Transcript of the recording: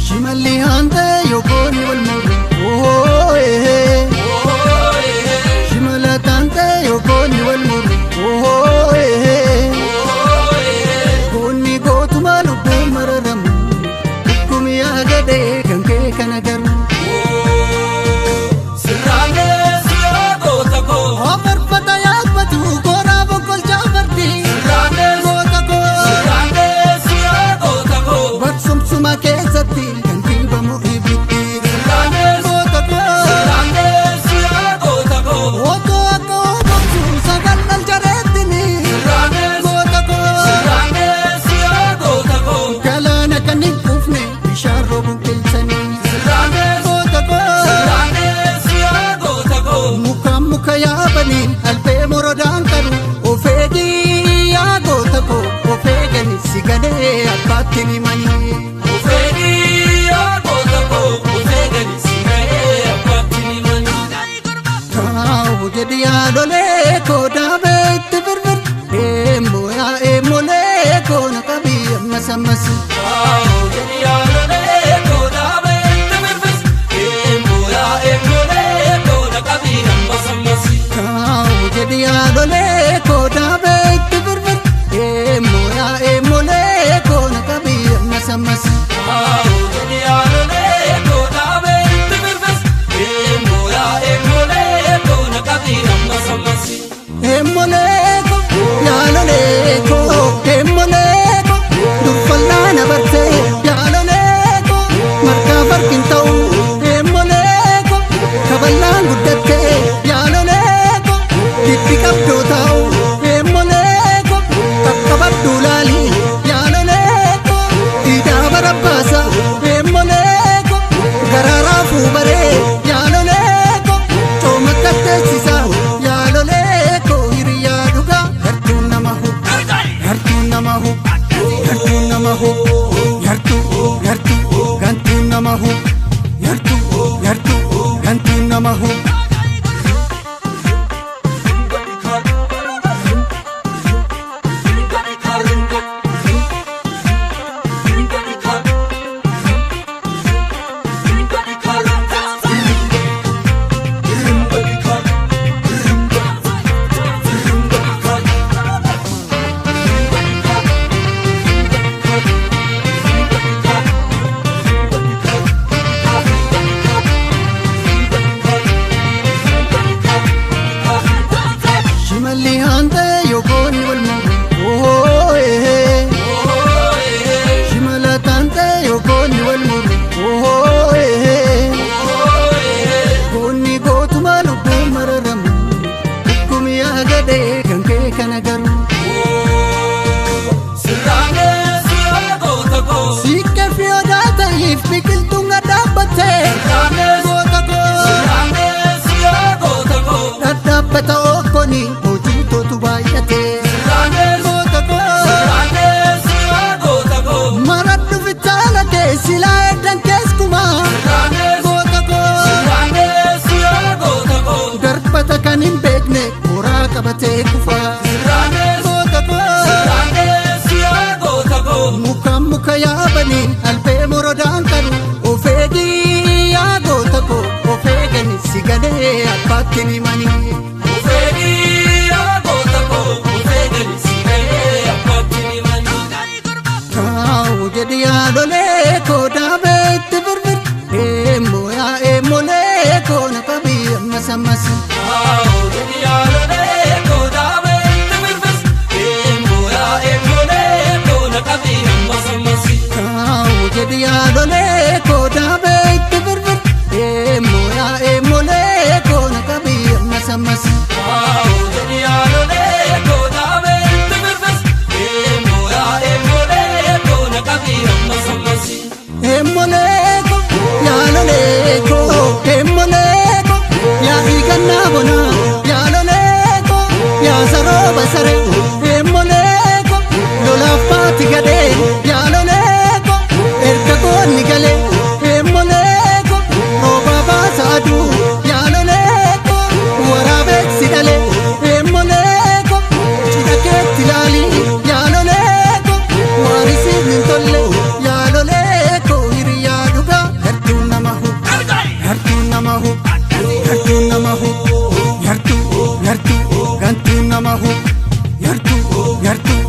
Shimalli haantee yookoon wal morme. Shimala taantee yookoon wal morme. Goonni gootuma lubbuun mararamu. Dhukkumi yaadadee kan kee kana garuu. Ofarfata yaabbatu koraa boqqolchaa fardi. Goota koo. Barsumsuma keessatti kan dhiibamu ibiddi. Goota koo. Otoo akka obobsu sagal dal jareettini. Goota koo. Galaana kan hin quufne bishaan roobuun qilxanii. Goota koo. Muka muka yaabanii albee morodaan qaru. Of eegii yaa goota koo of eegani si galee abbaatti ni manii. Kaawu jedhi yaalolee koo daabee itti birbir. Eemmoo yaa eemmolee koo na qabii ammas ammas. Kaawu jedhi yaalolee koo daabee itti birbir. Eemmoo yaa eemmolee koo na qabii ammas ammas. Eemmolee koo yaalolee koo eemmolee koo durfallaa na bartee yaalolee koo margaa farkin ta'u eemmolee koo kaballaan guddattee yaalolee koo dibbi qabdoo ta'u eemmolee koo qaqqabadhu laali yaalolee koo diidaa barabbaasa eemmolee koo garaaraa fuubaree yaalolee koo cooma katteessisa yaalolee koo hiriyaa dhugaa gartuun nama hu gartuun nama hu gartuun nama hu yartuu yartuu gantuun nama hu yartuu yartuu gantuun nama hu. Shimalli haantee yookoon wal morme. Shimala taantee yookoon wal morme. Goonni gootuma lubbuun mararamu. Dhukkumi yaadadee kan kee kana garuu. Siiqqee fi odaa ta'iif biqiltuun dhadhaabbattee. Goota koo. Dhadhaabbata okkoni hojiitootu baay'atee. Goota koo. Maradhu fitaala kee silaa eddan kees kumaa. Goota koo. Darbata kan hin beekne koraa qabatee kufaa. Goota koo. Muka muka yaabanii albee morodaan qaru. Of eegii yaa goota koo of eegani si galee abbaatti ni manii. Kaawu jedhi yaalolee koo daabee itti birbir. Eemmoo yaa eemmolee koo na qabii ammas ammas. Koo daabee itti Nama hu yartuu yartuu.